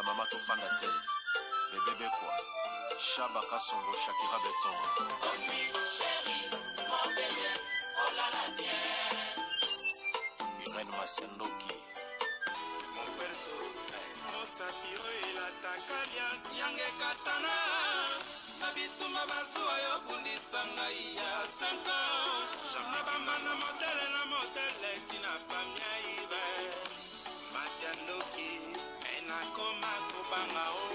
Ba mama tofanda te. Bebe Bekwa, Shaba Kasongo, Shakira Beton. Irène Masiandoki. Mosapi oyo elataka liasi yange ekatana na bitumba bazuwa yo bundisa ngai ya 5 ans na bamba na motele na motele tina famia ibe masi ya ndoki me nakoma kobanga o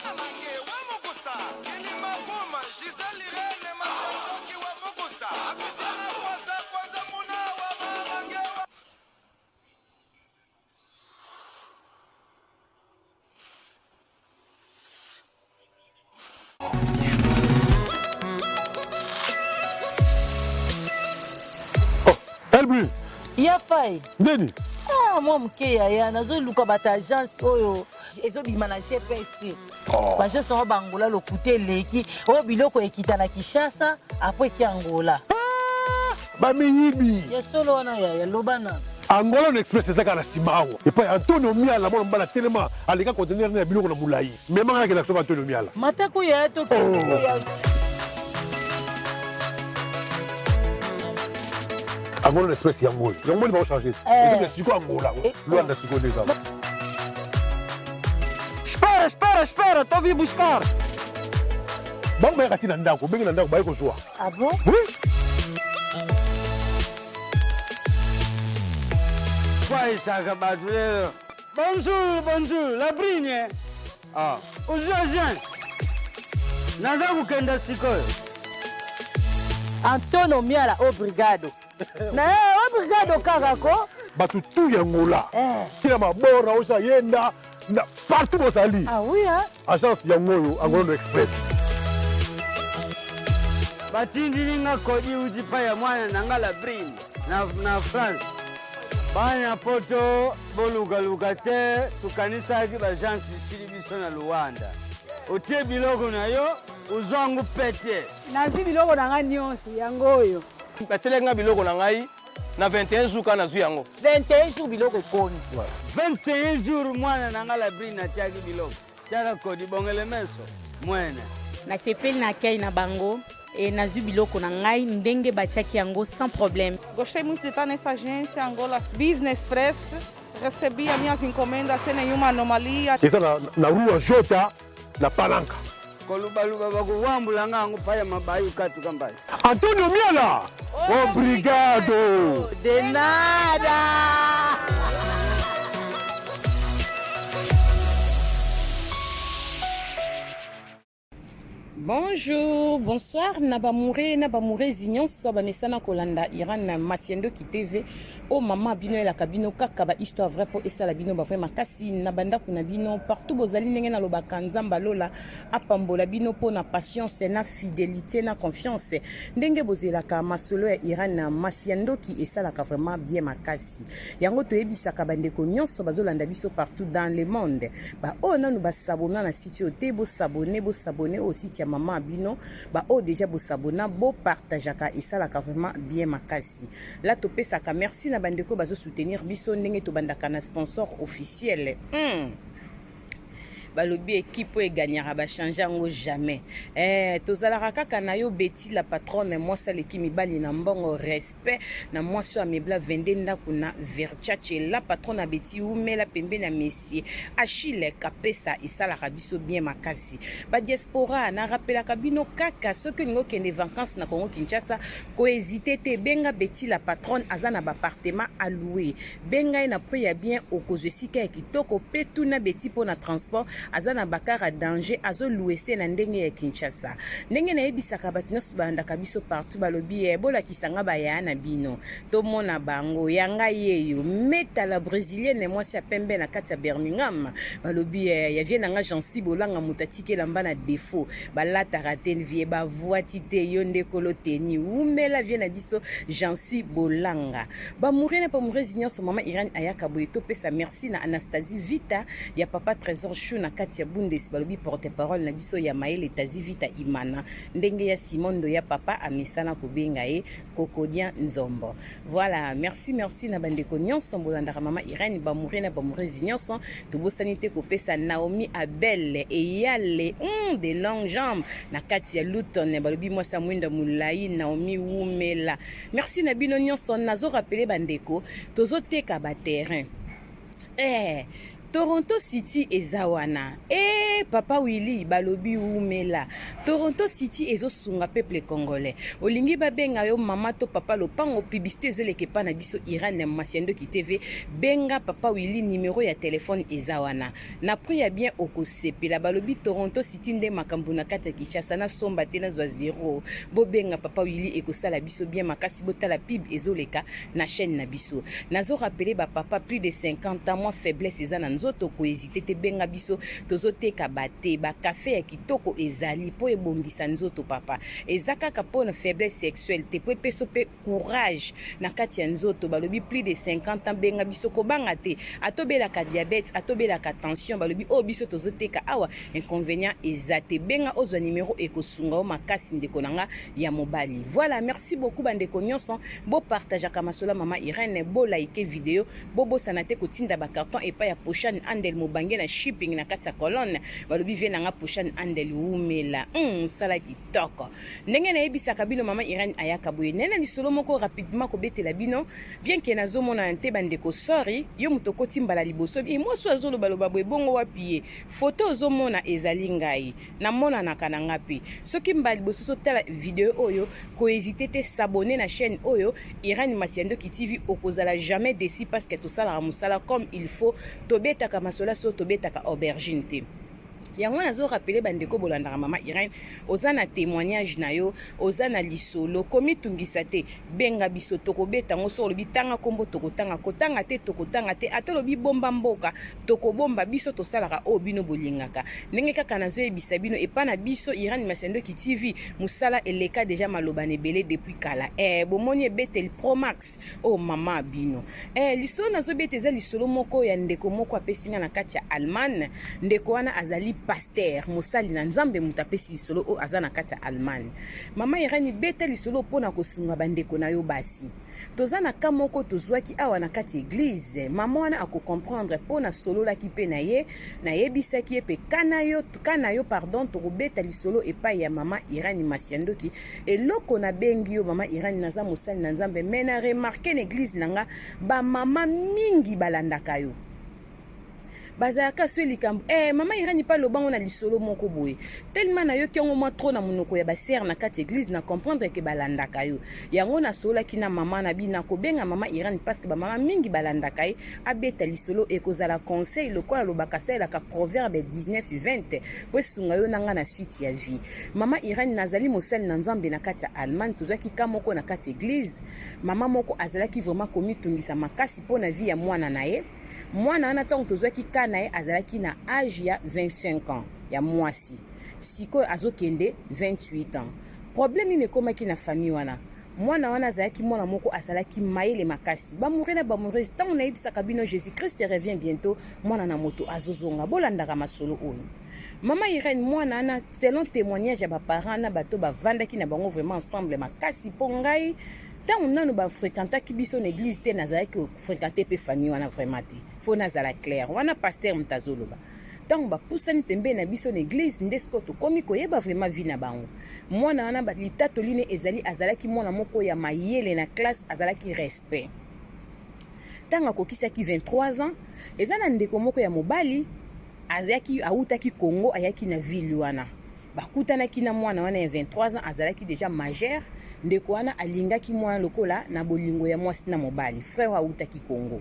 Amange wa mukusa kilima kuma Gisèle Irene Masandoki wa mukusa Afisana kwanza kwanza muna wa mamange wa Oh, Elbu. Ya fai. Ndeni. Ah, mwa moke yaya nazoluka bato agence oyo ezobima na gps te oh. baagence yango bangola lokuta eleki oyo biloko ekita na kinshasa apres eki angola ah, bamiyibi ya solo wana yaya loba na angola na express eza kaka na nsima awa epai antonio miala mwana mobali atelema aleka contener na ya biloko na molai memanga nakenda kosomba antonio miala matako yaya tokende oh. ya angola na express yango oyo yango moni baochange eh. sikoyo angola eh. luanda sikoyo nde eza Espera, espera, espera, tô vim buscar. Bango bayaka ti na ndako, obengi na ndako baye kozwa. Ah bon? Oui. Kwaisaka bato lelo. Bonjour, bonjour, la brine. Ah, ozwi agent. Naza kokenda sikoyo. Antonio Miala obrigado. Na eh, obrigado kaka ko. Bato tu ya Angola. Eh. Tina mabora osa yenda na partout bozali. Ah oui hein. Agence yango oyo Angola Express. Batindili nga kodi uti pa ya mwana na nga la brine na, na France. Bana poto bolukaluka te, tokanisaki baagence esili biso na Luanda. Otie biloko na yo, ozwa yango pete. Nazwi biloko na ngai nyonso yango oyo. Batielaki nga biloko na ngai na 21 jours kaka nazwi yango. 21 jours biloko ekomi. 21 jours mwana na nga Labrine atiaki biloko. Tiaka kodi bongele meso mwene. Nasepeli na accueil na bango et nazwi biloko na ngai ndenge batiaki yango sans problème. Gostei muito de estar nessa agência Angola Business Press. Recebi as minhas encomendas sem nenhuma anomalia. Eza na, na rua Jota na Palanca. Kolubaluba bakuwambula nga yango paya mabayu katuka mbai. Antonio Miala, obrigado. De nada. Bonjour, bonsoir na bamoure na bamourezi nyonso bamesana kolanda Iran Masiendoki TV o mama bino elaka bino kaka ba histoire vrai po esala bino ba vrai makasi na bandako na bino partout bozali ndenge nalobaka Nzambe lola apambola bino po na patience na fidelité na confiance ndenge bozelaka masolo ya Iran Masiendoki esalaka vraiment bien makasi yango toyebisaka bandeko nyonso bazolanda biso partout dans le monde baoyo nanu basabona na site oyo te bosabone bosabone oyo site ya mama bino baoyo deja bosabona bopartageaka esalaka vraiment bien makasi la topesaka merci na bandeko bazosoutenir biso ndenge tobandaka na sponsor officiel mm. Balobi equipe oyo egagnaka ba change yango jamais. Eh, tozalaka kaka na yo Betty la patronne, mwasi aleki mibali na mbongo, respect na mwasi oyo amebla 22 ndako na Versace. La patronne Betty umela pembeni ya monsieur Achille Kapesa, esalaka biso bien makasi. Ba diaspora na rappelaka bino kaka soki olingi okende vacances na Congo Kinshasa, ko hésiter te, benga Betty la patronne, aza na ba appartement à louer. Benga ye na prix ya bien okozwa esika ya kitoko pe tuna Betty po na transport aza na ba car ya danger azo louese na ndenge ya Kinshasa. Ndenge nayebisaka bato nyonso balandaka biso partout balobi eh bolakisa nga ba yaya na bino tomona bango ya nga yeyo Meta la brésilienne mwasi ya pembe na kati ya Birmingham balobi eh ya vie na nga Jancy Bolanga moto atiki elamba na defaut balataka te vie bavuati te yo nde kolo teni wumela vie na biso Jancy Bolanga. Ba moureux na ba moureuses nionso maman Irène ayaka boye topesa merci na Anastasie Vita ya papa Tresor Chou na. kati ya Bundes, balobi porte-parole na biso ya mayele Tazi Vita Imana, ndenge ya Simon Ndoya papa amesana kobenga ye Kokodia Nzombo. Voilà, merci merci na bandeko nyonso bolandaka mama Irène, bamoure na bamoureuses nyonso. Tobosani te kopesa Naomi Abel eyale de longues jambes na kati ya Luton, balobi mwasi ya mwinda molai Naomi Wumela. Merci na bino nyonso, nazo rappeler bandeko tozoteka ba terrain. Toronto City eza wana. Papa Willy balobi wumela. Toronto City ezosunga peuple congolais. Olingi babenga yo mama to papa lopango, publicité ezoleka epa na biso Irène Masiandoki TV. Benga papa Willy, numéro ya telefone eza wana. Na prix ya bien okosepela. Balobi Toronto City nde makambo na kati ya Kinshasa, nasomba te nazwa zero. Bobenga papa Willy ekosala biso bien makasi, botala pub ezoleka na chaîne na biso. Nazo rappeler ba papa plus de 50 ans, moi faiblesse eza na nzoto, kohésiter te, benga biso, tozoteka bate, ba café ya kitoko ezali po ebongisa nzoto papa. Eza kaka po na faiblesse sexuelle te, po epeso pe courage na kati ya nzoto. Balobi plus de 50 ans, benga biso, kobanga te. Atobelaka diabète, atobelaka tension, balobi oyo biso tozoteka awa, inconvénient eza te. Benga ozwa numéro ekosunga yo makasi ndeko na nga ya mobali. Voilà, merci beaucoup bandeko nyonso, bopartageaka masolo ya mama Irène, bolike video, bobosana te kotinda bacarton epai ya Poshan Andel Mobange na shipping na kati ya Colonne. Balobi vie na nga Poshan Andel wumela, mosala kitoko. Ndenge nayebisaka bino, mama Irène ayaka boye nene lisolo moko rapidement kobetela bino, bien ke nazomonana te bandeko, sorry. Yo moto okoti mbala liboso e mwasi oyo azolobaloba boye, bongo wapi ye? Foto ozomona ezali ngai, namonanaka na nga mpe. Soki mbala liboso ozotala video oyo, kohésiter te, s'abonner na chaîne oyo Irène Masiandoki TV, okozala jamais déçu parce que tosalaka mosala comme il faut, tobetaka masolo so tobetaka aubergine te. Yango nazorappeler bandeko bolandaka mama Irène, oza na témoignage na yo, oza na lisolo, komitungisa te, benga biso, tokobeta yango. So olobi tanga nkombo, tokotanga, kotanga te, tokotanga te. Ata olobi bomba mboka, tokobomba. Biso tosalaka oyo bino bolingaka. Ndenge kaka nazoyebisa bino, epa na biso Irène Masiandoki TV, mosala eleka deja maloba na ebele depuis kala. Bomoni ebeteli Promax oyo mama bino. Lisolo nazobeta eza lisolo moko ya ndeko moko apesi nga na kati ya Allemagne. Ndeko wana azali pasteur, mosali na Nzambe. Moto apesi lisolo oyo aza na kati ya Allemagne. Mama Irène, beta lisolo mpona kosunga bandeko na yo basi. Toza na ka moko tozwaki awa na kati église. Mama wana akocomprendre mpo nasololaki mpe na ye, nayebisaki ye mpe ka na yo, pardon, tokobeta lisolo epai ya mama Irène Masiandoki. Eloko nabengi yo mama Irène, naza mosali na Nzambe, mais na remarquer na église na nga bamama mingi balandaka yo, bazalaka so likambo. Mama Irène mpe alobango na lisolo moko boye, tellement nayoki yango mwa trop na monoko ya basere na kati église, na comprendre ke balandaka yo. Yango nasololaki na mama na bino, nakobenga mama Irène parce que bamama mingi balandaka ye. Abeta lisolo, ekozala conseil lokola alobaka, asalelaka Proverbe 19 20 po esunga yo na nga na suite ya vie. Mama Irène, nazali mosali na Nzambe na kati ya Allemagne. Tozwaki ka moko na kati église, mama moko azalaki vraiment komitungisa makasi mpo na vie ya mwana na ye. Mwana wana, ntango tozwaki ka na ye, azalaki na age ya 25 ans ya mwasi, sikoyo azokende 28 ans. Problème nini ekomaki na famille wana? Mwana wana azalaki mwana moko azalaki mayele makasi. Bamoureux na bamoureuse, ntango nayebisaka bino Jésus Christ revient bientôt, mwana na moto azozonga, bolandaka masolo oyo. Mama Irène, mwana wana, selon témoignage ya baparent na bato bavandaki na bango vraiment ensemble makasi, mpo ngai ntango nano bafréquentaki biso na église te, nazalaki kofréquenter mpe famille wana vraiment te. Fo nazala claire wana, pasteur moto azoloba. Ntango bapusani pembeni na biso na église nde sikoyo tokómi koyeba vraiment vie na bango. Mwana wana, litatoli ne ezali, azalaki mwana moko ya mayele na classe, azalaki respect. Ntango akokisaki 23 ans, eza na ndeko moko ya mobali azalaki awutaki Congo, ayaki na ville wana, bakutanaki na mwana wana ya 23 ans, azalaki déjà majeur. Ndeko wana alingaki mwana lokola na bolingo ya mwasi na mobali. Frère awutaki Congo,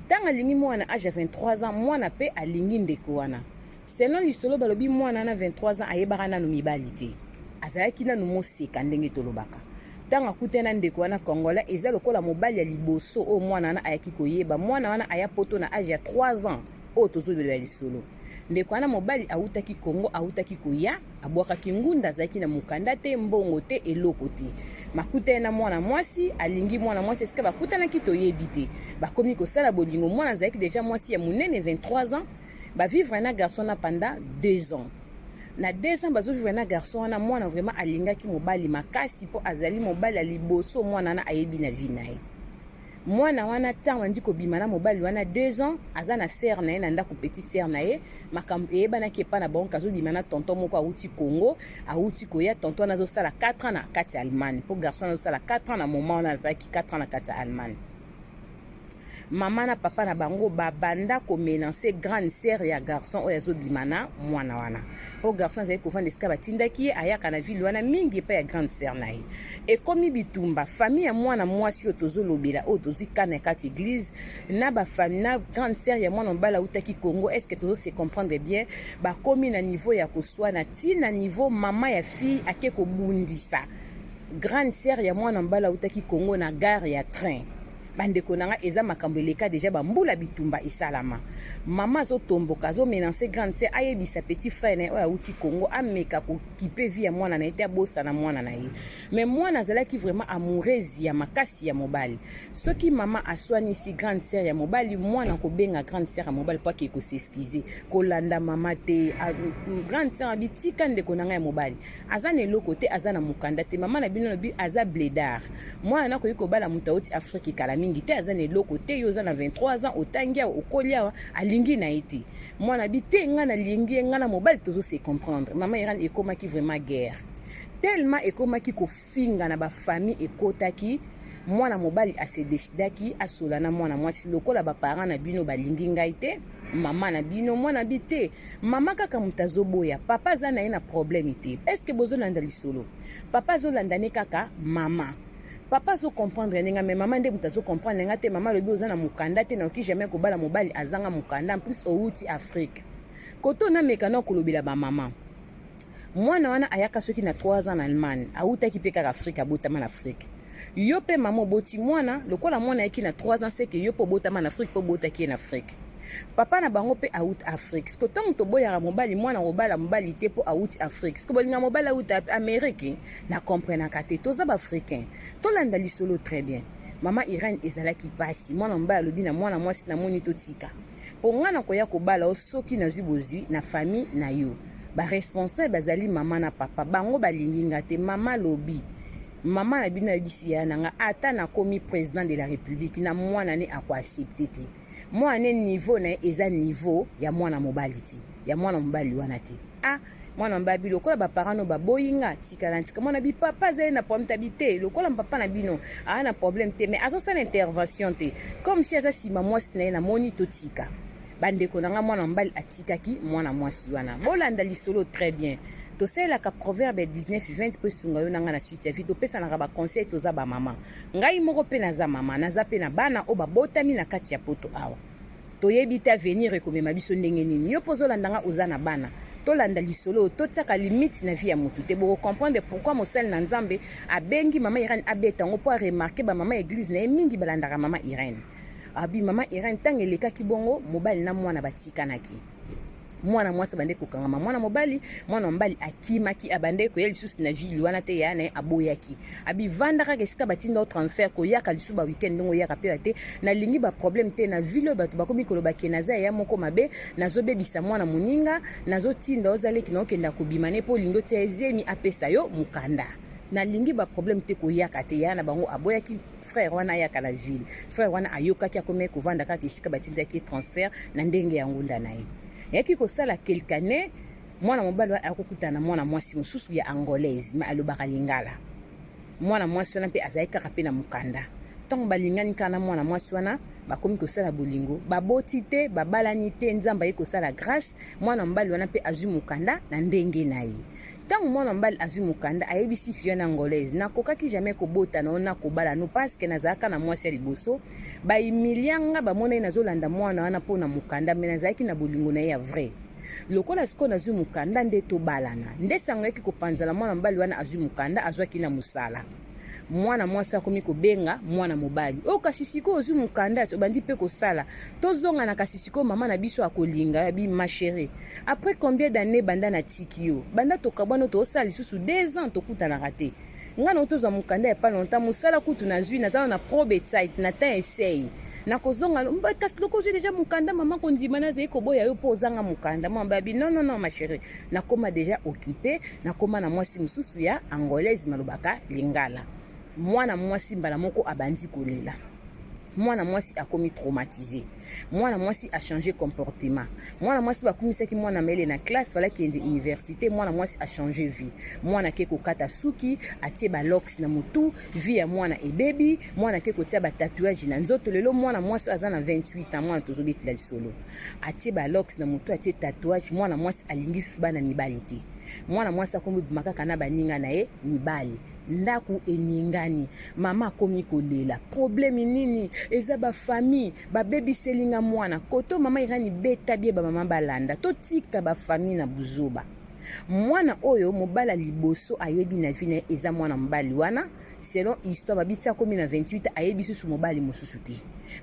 ntango alingi mwana age ya 23 ans, mwana mpe alingi ndeko wana. Selon lisolo, balobi mwana wana 23 ans ayebaka nanu mibali te, azalaki nanu moseka. Ndenge tolobaka, ntango akutani na ndeko wana congolais, eza lokola mobali ya liboso oyo mwana wana ayaki koyeba. Mwana wana aya poto na age ya 3 ans oyo tozobela lisolo. Ndeko wana mobali awutaki Congo, awutaki koya, abwakaki ngunda, azalaki na mokanda te, mbongo te, eloko te. Makutani na mwana mwasi, alingi mwana mwasi. Esika bakutanaki toyebi te, bakomi kosala bolingo. Mwana azalaki deja mwasi ya monene, 23 ans. Bavivre na garçon na pendant 2 ans. Na 2 ans bazovivre na garçon wana, mwana vraiment alingaki mobali makasi, mpo azali mobali ya liboso mwana wana ayebi na vie na ye. Mwana wana, ntango andi kobima na mobali wana 2 ans, aza na sœur na ye na ndako, petite sœur na ye. Makambo eyebanaki epa na bango, azobima na tonton moko awuti Congo, awuti koya. Tonton wana azosala 4 ans na kati ya Allemagne, mpo garçon wana azosala 4 ans na moment wana, azalaki 4 ans na kati ya Allemagne. Mama na papa na bango babanda komenacer grande sœur ya garçon oyo azobima na mwana wana, mpo garçon azali kovanda esika batindaki ye, ayaka na ville wana mingi epai ya grande sœur na ye. Ekomi bitumba. Famille ya mwana mwasi oyo tozolobela, oyo tozwi kana ya kati église, na bafamille na grande sœur ya mwana mobali autaki Congo, est ce que tozose comprendre bien? Bakomi na niveau ya koswana, ntina niveau mama ya fille ake kobundisa grande sœur ya mwana mobali autaki Congo na gare ya train. Bandeko na nga, eza makambo eleka déjà bambula. Bitumba esalama, mama azotomboka, azomenacer grande sœur, ayebisa petit frère na ye oyo awuti Congo ameka kokipe vie ya mwana na ye te, abosana mwana na ye. Mais mwana azalaki vraiment amoureuse ya makasi ya mobali. Soki mama aswanisi grande sœur ya mobali, mwana kobenga grande sœur ya mobali mpo akei kos'excuser, kolanda mama te. Grande sœur abi: "Tika ndeko na ngai ya mobali, aza na eloko te, aza na mokanda te." Mama na bino lobi aza blédard, mwana nakoki kobala moto auti Afrique kala mingi te, aza na eloko te. Yo oza na 23 ans, otangi awa, okoli awa, alingi na ye te. Mwana bi te, ngai nalingi ye, ngai na mobali tozose comprendre. Mama Iran, ekomaki vraiment guerre, tellement ekomaki kofinga na bafamille. Ekotaki, mwana mobali ase décidaki asola na mwana mwasi: "Lokola baparent na bino balingi ngai te, mama na bino." Mwana bi te, mama kaka moto azoboya, papa aza na ye na problème te. Est ce que bozolanda lisolo? Papa azolanda ne kaka mama, papa azocomprendre ndenge, mais mama nde moto azocomprendre nga te. Mama alobi: "Oza na mokanda te, nakoki jamais kobala mobali azanga mokanda, en plus outi Afrique." Koto nameka na kolobela bamama. Mwana wana ayaka soki na 3 ans na Allemagne, awutaki mpe kaka Afrique, abotama na Afrique. Yo mpe mama oboti mwana, lokola mwana ayaki na 3 ans, seke yo mpe obotama na Afrique, mpe obotaki ye na Afrique. Papa na bango mpe awuti Afrique. Siko ntango toboyaka mobali, mwana kobala mobali te mpo awuti Afrique, siko bolinga mobali awuti Amérique? Na comprenaka te. Toza baafricain, tolanda lisolo très bien. Mama Irene, ezalaki mpasi. Mwana mobali alobi na mwana mwasi: "Namoni totika, mpo ngai nakoya kobala o soki nazwi bozwi na famille na yo. Baresponsable bazali mama na papa, bango balingi nga te." Mama alobi, mama na bino ayebisi ya na nga, ata nakomi président de la République, na mwana ne akoaccepter te. Mwana ne, niveau na ye eza niveau ya mwana mobali te, ya mwana mobali wana te. Ah, mwana mobali bi: "Lokola baparent no baboyi nga, tika na tika." Mwana bi: "Papa azali na problème tabi te. Lokola papa na bino aa na problème te, mais azosala intervention te, comme si aza nsima mwasi na ye, namoni totika." Bandeko na nga, mwana mobali atikaki mwana mwasi wana. Bolanda lisolo très bien. Tosalelaka Proverbe 19 20 mpo esunga yo na ngai na suite ya vie. Topesanaka baconseil, toza bamama. Ngai moko mpe naza mama, naza mpe na bana oyo babotami na kati ya Poto awa. Toyebi te avenir ekomema biso ndenge nini. Yo mpo ozolanda nga, oza na bana, tolanda lisolo oyo. Totiaka limite na vie ya motu te. Bokocomprendre pourquoi mosali na Nzambe abengi mama Irene abeta yango, mpo aremarquer bamama église na ye mingi balandaka mama Irene. Abi mama Irene, ntango elekaki bongo, mobali na mwana batikanaki. Mwana mwasi abande kokangama mwana mobali, mwana mobali akimaki, abande koya lisusu na ville wana te. Ya na ye aboyaki, abivanda kaka esika batinda o transfert, koyaka lisusu ba weekend ndenge oyaka mpe te. "Nalingi baproblème te na ville oyo bato bakomi koloba ke naza ya moko mabe, nazobebisa mwana moninga, nazotinda ozaleki na okenda kobima ne mpo olingi otia ezemi apesa yo mokanda. Nalingi baproblème te, koyaka te." Ya na bango aboyaki frère wana ayaka na ville. Frère wana ayokaki, akomi kovanda kaka esika batindaki transfert na ndenge ya ngunda na ye. Eyaki kosala quelque année, mwana mobali wana akokutana na mwana mwasi mosusu ya Angolaise, mais alobaka lingala. Mwana mwasi wana mpe azali kaka mpe na mokanda. Ntango balingani kaka na mwana mwasi wana, bakomi kosala bolingo, baboti te, babalani te. Nzambe aye kosala grâce, mwana mobali wana mpe azwi mokanda na ndenge na ye. Ntango mwana mobali azwi mokanda, ayebisi fille wana Angolaise: "Nakokaki jamais kobota na yo na kobala no, parce que nazalaka na mwasi ya liboso, bahumilia nga, bamona ye nazolanda mwana wana mpo na mokanda, mais nazalaki na bolingo na ye ya vrai. Lokola sikoyo nazwi mokanda, nde tobalana." Nde sango ayaki kopanzala, mwana mobali wana azwi mokanda, azwaki na mosala. Mwana mwasi akomi kobenga mwana mobali oyo: "Kasi sikoyo ozwi mokanda, obandi mpe kosala, tozongana. Kasi sikoyo mama na biso akolinga ya bi. Ma chérie, après combien d'année banda natiki yo, banda tokabwana, tozosala lisusu 2 ans tokutanaka te. Ngai na tozwa mokanda ya pas longtemps, mosala kutu nazwi, naza na Probezeit, na temps essai. Nakozonga kasi loko ozwi deja mokanda, mama kondima nazali koboya yo mpo ozanga mokanda. Mwa babi non, non, non, ma chérie, nakoma deja occupé, nakoma na mwasi mosusu ya angolaise, malobaka lingala. Mwana mwasi mbala moko abandi kolela. Mwana mwasi akomi traumatisé, mwana mwasi achange comportement. Mwana mwasi bakumisaki mwana mayele na classe, falaki ende université. Mwana mwasi achange vie. Mwana ake kokata suki, atie balocks na motu, vie ya mwana ebebi. Mwana ake kotia batatouage na nzoto. Lelo mwana mwasi oyo aza na 28 ans, mwana tozobetela lisolo, atie balocks na motu, atie tatouage. Mwana mwasi alingi susu bana mibali te. Mwana mwasi akomi bima kaka na baninga na ye mibali. Ndako eningani, mama akomi kolela. Problème nini? Eza bafamille babebiseli nga mwana koto. Mama Irani, beta bie bamama balanda, totika bafamille na buzoba. Mwana oyo mobala liboso ayebi na vie na ye eza mwana mobali wana. Selon histoire, babiti akomi na 28, ayebi susu mobali mosusu te.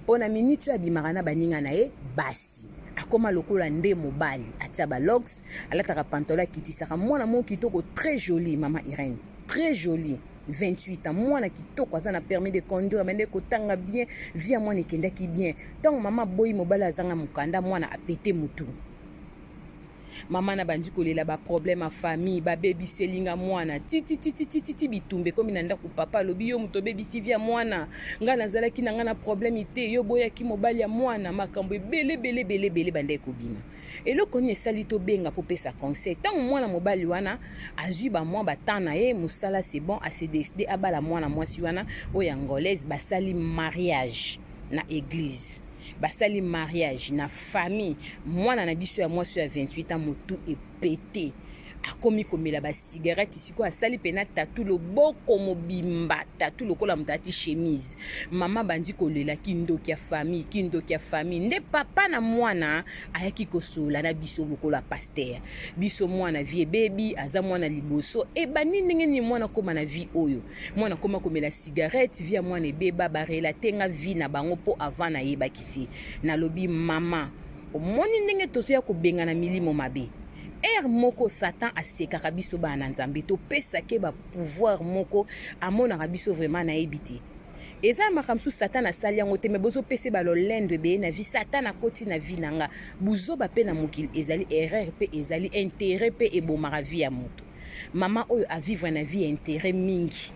Mpo na minute oyo abimaka na baninga na ye basi, akóma lokola nde mobali, atia balocks, alataka pantalon, akitisaka. Mwana moko kitoko, très jolie, mama Irene, très jolie, 28 ans, mwana kitoko, aza na permis de conduire, abandi kotanga bien. Vie ya mwana ekendaki bien. Ntango mama aboyi mobali azanga mokanda, mwana apete motu. Mama na bandi kolela, baproblème ya famille, babebiseli nga mwana titititititi. Bitumba ekomi na ndako. Papa alobi: "Yo moto obebisi vie ya mwana, ngai nazalaki na ngai na problème te, yo boyaki mobali ya mwana." Makambo ebele ebele ebele ebele banda ekobima. Eloko nini esali tobenga mpo pesa conseil? Ntango mwana mobali wana azwi bamwa batemps na ye mosala, c'est bon, ase décide abala mwana mwasi wana oyo angolaise. Basali mariage na église, basali mariage na famille. Mwana na biso ya mwasi oyo ya 28 ans, motu epete, akomi komela bacigarette. Sikoyo asali mpena tattoo loboko mobimba, tattoo lokola moto ati chemise. Mama bandi kolela: kindoki ya famille, kindoki ya famille. Nde papa na mwana ayaki kosolola na biso lokola pasteur. Biso mwana vie ebebi, aza mwana liboso. Ebandi ndenge nini mwana kóma na vie oyo? Mwana kóma komela cigarette, vie ya mwana ebeba. Barelater nga vie na bango mpo avant nayebaki te. Nalobi: "Mama, omoni ndenge tozoya kobengana milimo mabe. Ere moko Satan asekaka biso bana na Nzambe, topesaki bapouvoir moko, amonaka biso vraiment nayebi te. Eza makambo mosusu Satan asali yango te, me bozopesa balolendo ebeye na vie. Satan akoti na vie na nga." Buzoba mpe na mokili ezali erreur, mpe ezali intérêt, mpe ebomaka vie ya moto. Mama oyo avivre na vie ya intérêt mingi.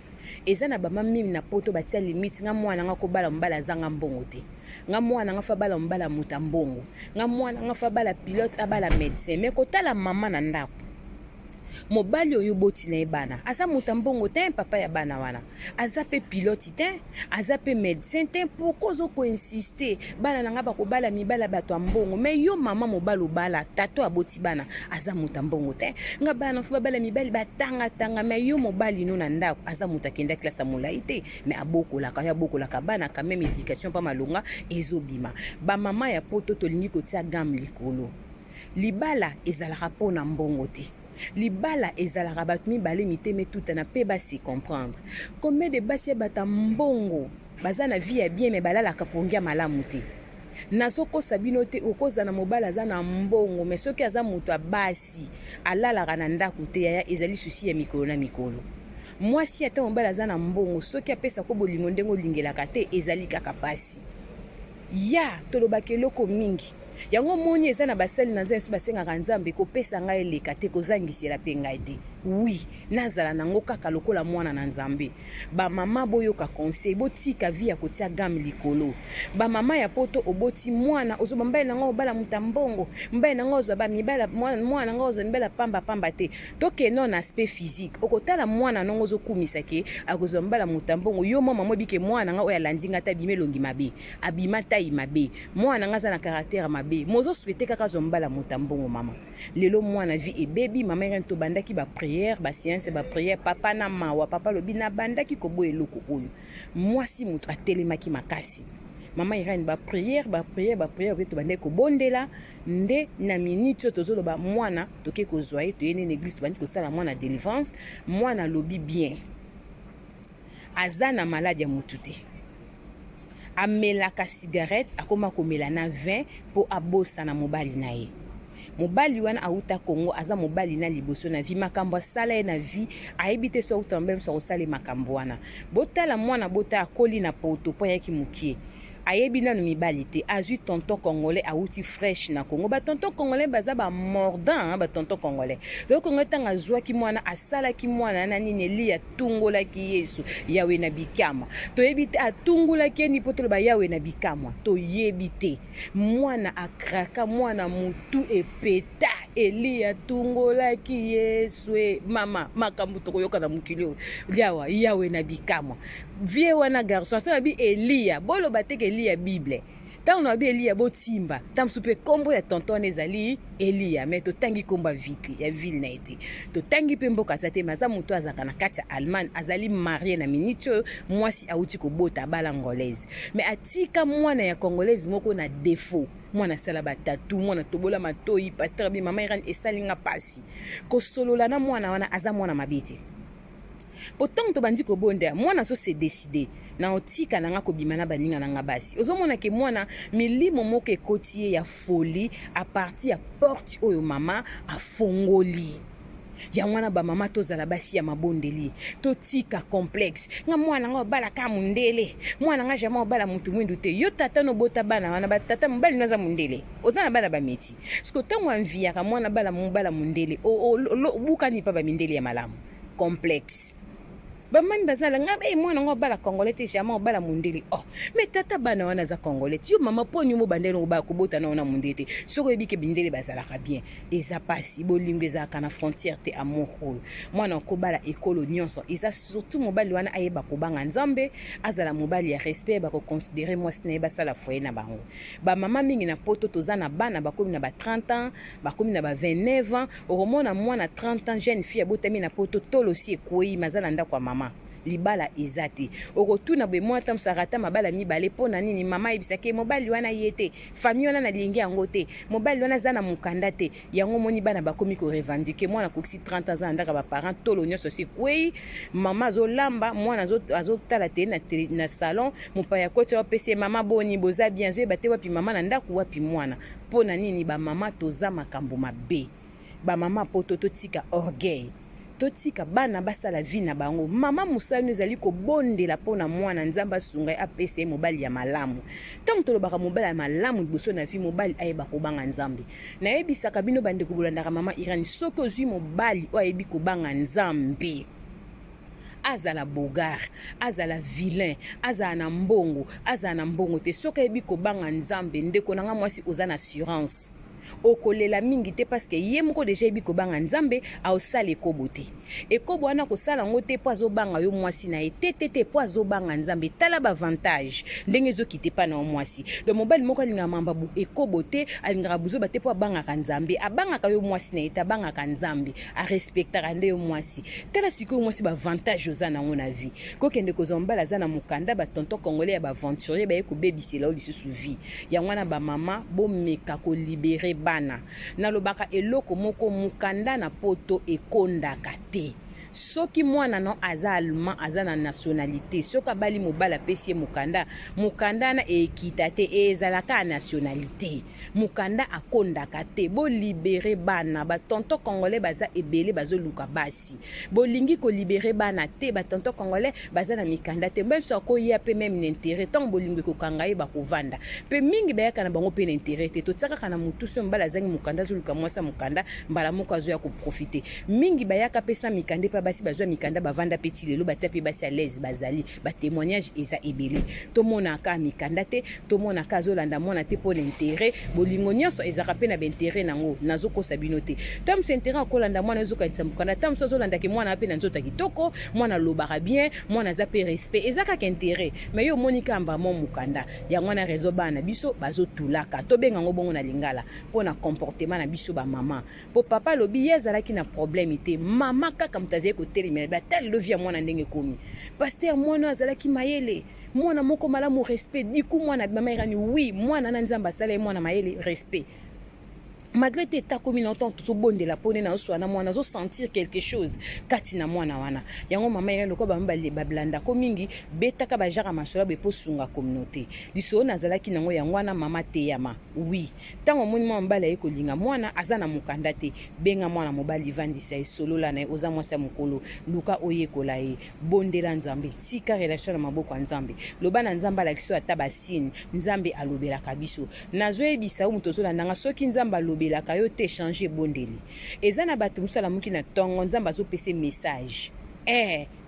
Eza na bama mingi na poto batia limite: "Nga mwana nga kobala mobali azanga mbongo te. Nga mwana nga fa bala mobali ya moto ya mbongo. Nga mwana nga fa bala pilote, abala médecin." Me kotala mama na ndako, mobali oyo oboti na ye bana aza moto ya mbongo te, papa ya bana wana aza mpe pilote te, aza mpe médecin te. Pourquoi ozokoinsiste: "Bana na nga bakobala mibala bato ya mbongo"? Me yo mama, mobali obala, tato aboti bana, aza moto ya mbongo te. "Nga bana fo babala mibali batangatanga." Me yo mobali no na ndako aza moto akenda klase ya molai te, me abokolaka yo, abokolaka bana quand même, éducation mpa malonga ezobima. Bamama ya poto, tolingi kotia gamme likolo. Libala ezalaka mpona mbongo te. Libala ezalaka bato mibale mitema etutana mpe basi comprendre. Combien de basi ya bato ya mbongo baza na vie ya bien, me balalaka pongi ya malamu te? Nazokosa bino te. Okozala na mobali aza na mbongo, me soki aza moto ya basi, alalaka na ndako te, yaya, ezali souci ya mikolo na mikolo. Mwasi, ata mobali aza na mbongo, soki apesako bolingo ndenge olingelaka te, ezali kaka pasi. Ya tolobaka eloko mingi yango moni eza na basali na Nzambe so basengaka Nzambe kopesa ngai eleka te, kozangisela mpe ngai te. Wi, nazala nango kaka lokola mwana na Nzambe. Bamama, boyoka conseil, botika vie ya kotia gamme likolo. Bamama ya poto, oboti mwana, ozoba mobali nango obala moto ya mbongo, mobali nango ozwa bamibala, mwana nango ozwa mibala pambapamba te. Tokende na aspect physique, okotala mwana nango, ozokumisa ke akozwa mobala moto ya mbongo. Yo mwa mama, obike mwana nanga oyo alandi nga te, abima elongi mabe, abima tai mabe, mwana nanga aza na caractère mabe, mozosouhaiter kaka azwa mobala moto ya mbongo. Mama, lelo mwana vie ebebi. Mama Irene, tobandaki baprière, bascience, baprière. Papa na mawa, papa alobi: "Nabandaki koboya eloko oyo." Mwasi moto atelemaki makasi. Mama Irene, baprière, baprière, baprière mpe tobandaki kobondela. Nde na minute oyo tozoloba, mwana toke kozwa ye, toye nde na église, tobandi kosala mwana délivrance. Mwana alobi bien, aza na maladi ya motu te. Amelaka cigarette, akóma komela na vin mpo abosana mobali na ye. Mobali wana auta Kongo, aza mobali na liboso na vie. Makambo asala ye na vie, ayebi te. So auta mobali mosu akosala ye makambo wana. Botala mwana, bota akoli na poto mpo ayaki mokie. Ayebi nanu mibali te, azui tonton congolais awuti fresh na Congo. Ba tonton congolais baza ba mordant hein, ba tonton congolais. Tonton congolais tanga azuaki mwana, asalaki mwana na nini Eliya atungolaki Yesu, Yahweh na bikamwa. Toyebi te atungolaki ye nini po toloba Yahweh na bikamwa. Toyebi te. Mwana a craka, mwana mutu epeta. Eliya atungolaki Yesu e mama, makambo tokoyoka na mokili oyo. Yawa, Yahweh na bikamwa. Vieux wana garçon ata nabi Eliya boloba te ke Eliya bible ntango nabi Eliya botimba ntango mosusu mpe nkombo ya tonton wana ezali Eliya mais totangi nkombo ya ville ya ville na ye te totangi mpe mboka aza te mais aza moto azalaka na kati ya Allemagne azali marie na minute oyo mwasi awuti kobota abala angolaise mais atika mwana ya congolaise moko na defaut mwana asala batatu mwana tobola matoyi pasteur abi mama Irene esali nga pasi kosolola na mwana wana aza mwana mabe te Po tango tobandi kobondela, mwana azo se decider na otika na nga kobima na baninga na nga basi. Ozomona ke mwana milimo moko ekoti ye ya folie a partir ya porte oyo mama afongoli. Yango wana ba mama tozala basi ya mabondeli, totika complexe. Nga mwana nga obala ka mundele, mwana nga jamais obala mutu mwindu te. Yo tata no bota bana wana, ba tata mobali no aza mundele. Oza na bana ba meti. Siko tango enviaka mwana bala mobala mundele, obukani pa ba mindele ya malamu. Complexe. Ba mami bazala nga eh mwana ngo abala congolais te jamais obala mundele. Oh, mais tata bana wana aza congolais. Yo mama poni mo bandele obala kobota na wana mundele te. Soko oyebi ke bindele bazalaka bien. Eza pasi bolingo ezalaka na frontière te amour oyo. Mwana okobala ekolo nyonso eza surtout mobali wana ayeba kobanga Nzambe, azala mobali ya respect ba ko considérer mwasi na ye basala foyer na bango. Ba mama mingi na poto toza na bana bakomi na ba 30 ans, bakomi na ba 29 ans, okomona mwana 30 ans jeune fille abotami na poto tolo si ekweyi mais aza na ndako ya mama libala eza te. Okotuna boye mwana ta mosu arata mabala mibale mpo na nini? Mama ayebisaki ye mobali wana ye te, famille wana nalingi yango te, mobali wana aza na mokanda te. Yango omoni bana bakomi ko revendiquer, mwana akokisi 30 ans aza na ndako ya ba parents, tolo nyonso esi ekweyi, mama azolamba, mwana azotala tele na, tele, na salon, mopaya akoti apesi ye mama boni boza bien, azoyeba te wapi mama na ndako wapi mwana. Mpo na nini ba mama toza makambo mabe? Ba mama poto totika orgueil, totika bana basala vie na bango. Mama mosala no ezali kobondela mpo na mwana, Nzambe asunga ye apesa ye mobali ya malamu. Ntango tolobaka mobali ya malamu liboso na vie, mobali ayeba kobanga Nzambe. Nayebisaka bino bandeko bolandaka mama Irene, soki ozwi mobali oyo ayebi kobanga Nzambe, azala bogar, azala vilain, azala na mbongo, azala na mbongo te, soki ayebi kobanga Nzambe, ndeko na nga mwasi, oza na assurance. Okolela mingi te parce que ye moko deja ayebi kobanga Nzambe, aosala ekobo te. Ekobo wana akosala yango te po azobanga yo mwasi na ye te te te, po azobanga Nzambe. Tala ba avantage ndenge ezokita epa na yo mwasi. Donc mobali moko alingaka mamba ekobo te, alingaka buzoba te po abangaka Nzambe. Abangaka yo mwasi na ye te, abangaka Nzambe. A respectaka nde yo mwasi. Tala sikoyo mwasi ba avantage oza nango na vie. Kokende kozwa mobali aza na mokanda, ba tonton congolais ya ba aventurier baye kobebisela yo lisusu vie. Yango wana ba mama bomeka ko libere bana. Nalobaka eloko moko, mokanda na poto ekondaka te. Soki mwana no aza allemand, aza na nationalite, soki abali mobali apesi ye mokanda, mokanda wana ekita te, ezala kaka nationalite. Mokanda akondaka te. Bo libere bana, ba tonton congolais baza ebele bazoluka basi. Bolingi ko libere bana te, ba tonton congolais baza na mikanda te. Meme soki akoya pe meme na interet, tango bolingo ekokanga ye bakovanda. Pe mingi bayaka na bango pe na interet te. Totia kaka na mutu soki mobali azangi mokanda azoluka mwasi ya mokanda, mbala moko azoya ko profiter. Mingi bayaka pe sans mikanda epa basi bazwa mikanda bavanda pe ti lelo batia pe basi à l'aise bazali. Ba temoignages eza ebele. Tomonaka mikanda te, tomonaka azolanda mwana te mpo na interet. Bolingo nyonso ezalaka pe na ba interet nango, nazokosa bino te. Tango mosusu interet akolanda mwana ozokanisa mokanda, tango mosusu azolanda ke mwana ape na nzoto ya kitoko, mwana alobaka bien, mwana aza pe respect, eza kaka interet. Mais yo omoni kaka mbala moko mokanda. Yango wana raison bana na biso bazotulaka. Tobenga yango bongo na lingala mpo na comportement na biso ba mama. Po papa alobi ye azalaki na problème te, mama kaka moto azali kotelemela bi ata lelo vie ya mwana ndenge ekomi. Pasteur mwana oyo azalaki mayele, mwana moko malamu respect, du coup mwana mama Irani oui mwana na Nzambe asala ye mwana mayele respect. Malgré te eta komi na ntango tozobondela mpo nde nazoswa na mwana, azosentir quelque chose kati na mwana wana. Yango mama Irene, lokola bango balandako mingi, betaka bajara masolo boye mpo sunga communauté. Lisolo nazalaki nango yango wana. Mama teyama, oui, ntango omoni mwana mobali aye kolinga mwana aza na mokanda te, benga mwana mobali, vandisa ye, solola na ye. Oza mwasi ya mokolo, luka oyekola ye, bondela Nzambe, tika relation na maboko ya Nzambe, loba na Nzambe alakisi yo ata basigne. Nzambe alobelaka biso. Nazoyebisa yo, moto ozolanda nga, soki Nzambe alobelaka yo te, change ebondeli. Eza na bato mosusu alamuki na ntongo, Nzambe azopesa message: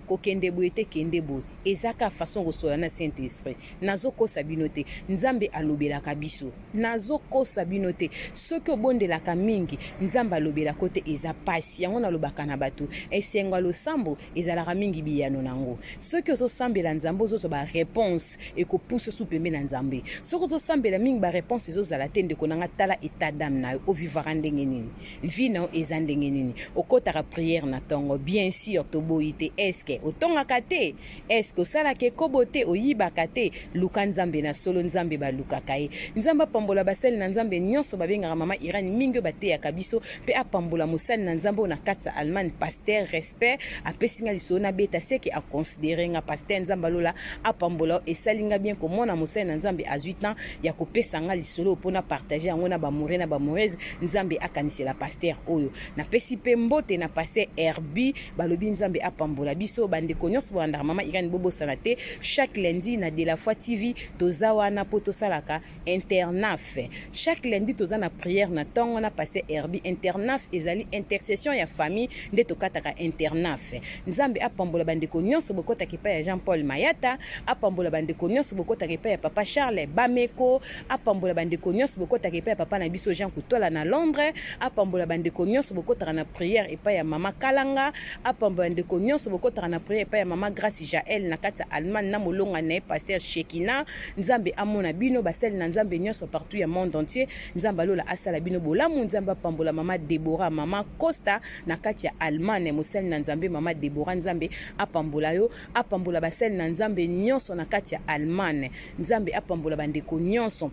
kokende boye te, kende boye. Eza ka façon kosola na Saint Esprit. Nazokosa bino te, Nzambe alobelaka biso. Nazokosa bino te, soki obondelaka mingi, Nzambe alobelako te, eza pasi. Yango nalobaka na bato, esengo ya losambo ezalaka mingi biyano nango. Soki ozosambela Nzambe, ozozwa baréponse, ekopusa su pembe na Nzambe. Soki ozosambela mingi, baréponse ezozala te, ndeko nanga, tala état d'âme na yo. Ovivaka ndenge nini? Vie na yo eza ndenge nini? Okɔtaka prière na ntongo, bien sûr, toboyi te. Est-ce otongaka te? Est-ce osalaka ekobo te? Oyibaka te? Luka Nzambe na solo. Nzambe balukaka ye. Nzambe apambola basali na Nzambe nyonso babengaka mama Irani mingi, oyo bateyaka biso, mpe apambola mosali na Nzambe oyo na kati ya Allemagne, pasteur Respect. Apesi nga lisolo nabeta, seke aconsidérer nga. Pasteur, Nzambe alola apambola. Esali nga bien komona mosali na Nzambe azwi temps ya kopesa nga lisolo mpona partage yango na bamoureux na bamoureuse. Nzambe akanisela pasteur oyo. Napesi mpe mbote na pasteur Herbi, balobi Nzambe apambola biso. Bandeko nyonso bolandaka mama Irani, bobosana te, chaque lundi na De la Foi TV toza wana mpo tosalaka internaf. Chaque lundi toza na prière na ntongo na pasteur Herbi. Internaf ezali intercession ya famille, nde tokataka internaf. Nzambe apambola bandeko nyonso bokotaka epai ya Jean Paul Mayata, apambola bandeko nyonso bokotaka epai ya papa Charles Bameko, apambola bandeko nyonso bokotaka epai ya papa na biso Jean Kutola na Londres, apambola bandeko nyonso bokotaka na prière epai ya mama Kalanga, apambola bandeko nyonso bokotaka na prière epai ya mama Grace Jael na kati ya Allemagne na molonga na ye pasteur Shekina. Nzambe amona bino, basali na Nzambe nyonso partout ya monde entier. Nzambe alola asala bino bolamu. Nzambe apambola mama Debora, mama Costa na kati ya Allemagne. Mosali na Nzambe mama Debora, Nzambe apambola yo, apambola basali na Nzambe nyonso na kati ya Allemagne. Nzambe apambola bandeko nyonso,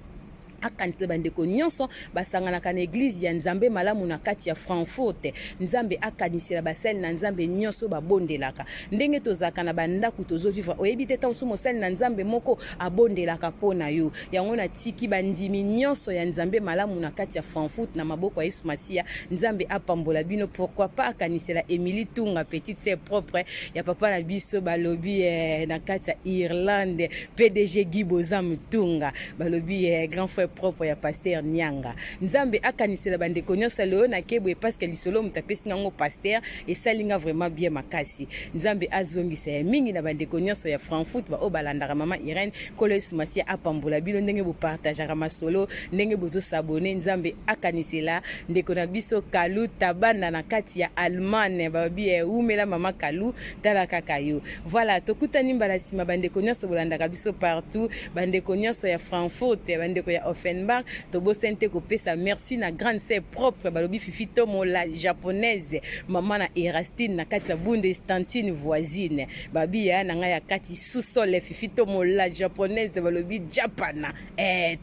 akanisa bandeko nyonso basanganaka na église ya Nzambe malamu na kati ya Frankfurt. Nzambe akanisela basali na Nzambe nyonso babondelaka. Ndenge tozalaka na bandako, tozovivre, oyebi te ntango mosusu mosali na Nzambe moko abondelaka mpo na yo. Yango natiki bandimi nyonso ya Nzambe malamu na kati ya Frankfurt na maboko ya Yesu Masiya. Nzambe apambola bino. Pourquoi pas akanisela Émilie Tunga, petite sœur propre ya papa na biso, balobi na kati ya Irlande, PDG Guy Bozam Tunga, balobi grand frère propre ya pasteur Nianga. Nzambe akanisela bandeko nyonso. Lelo nakebwe parce que lisolo moto apesi ngango pasteur esali nga vraiment bien makasi. Nzambe azongisa ya mingi na bandeko nyonso ya Frankfurt baoyo balandaka mama Irene. Nkolo Yesu Masiya apambola bino ndenge bopartageaka masolo, ndenge bozos'abonner. Nzambe akanisela ndeko na biso Kalu Tabanda na kati ya Allemagne, balobi umela mama Kalu, tala kaka yo. Voilà, tokutani mbala nsima. Bandeko nyonso bolandaka biso partout, bandeko nyonso ya Frankfurt, bandeko ya Offenbach, tobosani te kopesa merci na grande sœur propre, balobi Fifi Tomo la japonaise, mama na Erastine na kati ya Bundestantine voisine, babi ya na ngai ya kati sous-sol. Fifi Tomo la japonaise, balobi Japana,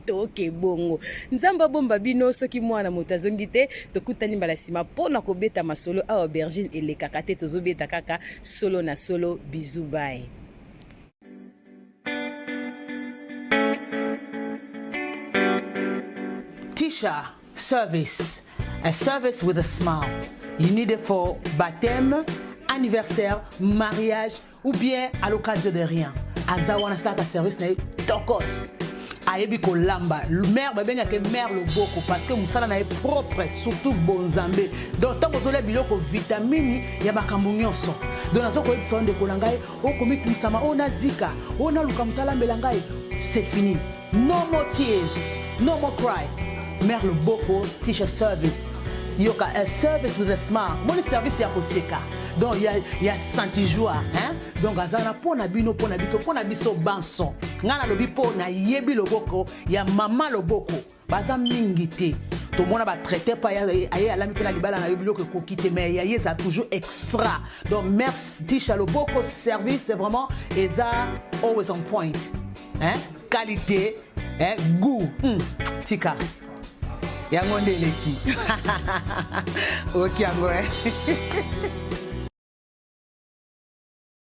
toke bongo. Nzambe abomba bino. Soki mwana moto azongi te, tokutani mbala nsima mpona kobeta masolo awa. Aubergine elekaka te, tozobeta kaka solo na solo. Bisous, bye. Tisha Service, a service with a smile. You need it for baptême, anniversaire, mariage ou bien à l'occasion de rien. Aza wana asalaka service na ye tokos. Ayebi kolamba. Mère babengaka mère loboko parce que mosala na ye propre, surtout bonzambe. Donc ntango ozolia biloko vitamini ya makambo nyonso. Donc naza koyebisa yo, ndeko na ngai, okomitumisama oyo nazika oyo naluka moto alambela ngai, c'est fini. No more tears, no more cry. Mère loboko, Tisha Service, yoka, a service with a smile. Moni service ya koseka, donc ya senti joie, hein? Donc aza wana mpo na bino, mpo na biso, mpo na biso banso. Ngai nalobi mpo nayebi loboko ya mama loboko. Baza mingi te. Tomona batraité mpe aye alami mpe na libala na yo biloko ekoki te, mais ya ye eza toujours extra. Donc merci Tisha loboko service, c'est vraiment eza always on point, hein? Qualité, hein? Goût, tika. Yango nde eleki. Oyoki yango, eh?